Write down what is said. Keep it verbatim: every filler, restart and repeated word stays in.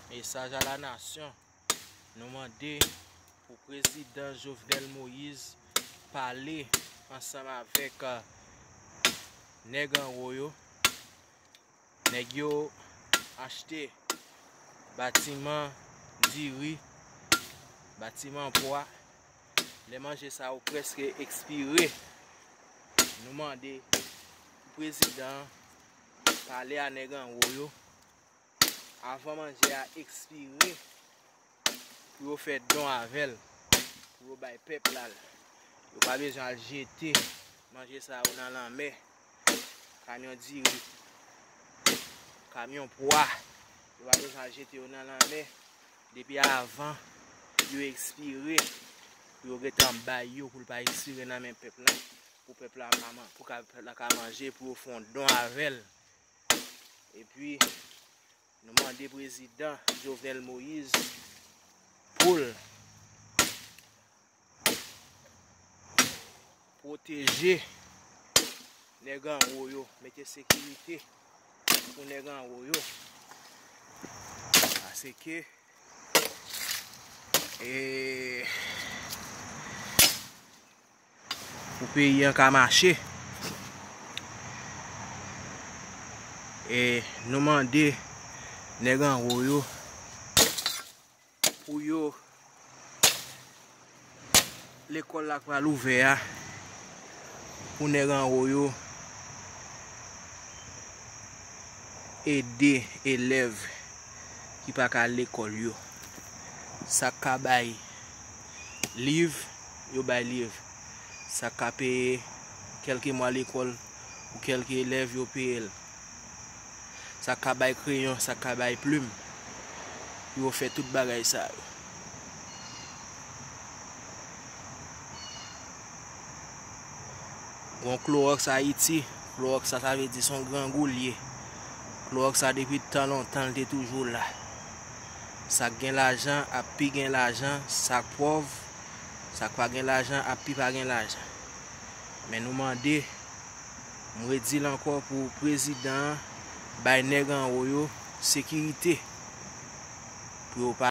Mesaj a la nasyon. Nou mande pou prezidan Jovenel Moïse pale ansanm avèk, euh, nèg anwo yo. Nèg yo achte batiman diri, batiman pwa. Lè manje sa yo prèske ekspire, nou mande pou prezidan an pale a nèg anwo yo avan manje a ekspire, pou yo fè don avè l, pou yo bay pèp la l. Yo pa bezwen al jete manje sa yo nan lanmè. Kamyon diri, kamyon pwa, yo pa bezwen al jete yo nan lanmè depi avan yo ekspire, pou yo gentan bay yo, pou l pa ekspire nan men pèp la, pou pèp la ka man-, pou ka, pèp la ka manje, pou yo fè yon don avè l. Epi, nou mande prezidan Jovenel Moïse pou l pwoteje nèg anwo yo, mete sekirite pou nèg anwo yo. Paske, e, pou peyi an ka mache. E nou mande nèg anwo yo pou yo, lekòl la pral ouvè a, pou nèg anwo yo ede elèv ki pa ka al lekòl yo. Sa k ka bay liv, yo bay liv. Sa k ka peye kèlke mwa lekòl pou kèlke elèv, yo peye l. Sa k ka bay kreyon, sa k ka bay plim, yo fè tout bagay sa yo. Gon Klowòks Ayiti, Klowòks sa, sa vle di se yon grangou l ye. Klowòks sa depi tan lontan l te toujou la. Sa k gen lajan ap pi gen lajan, sa k pòv, sa k pa gen lajan ap pi pa gen lajan. Men nou mande, m redi l ankò pou prezidan an bay nèg anwo yo sekirite pou yo pa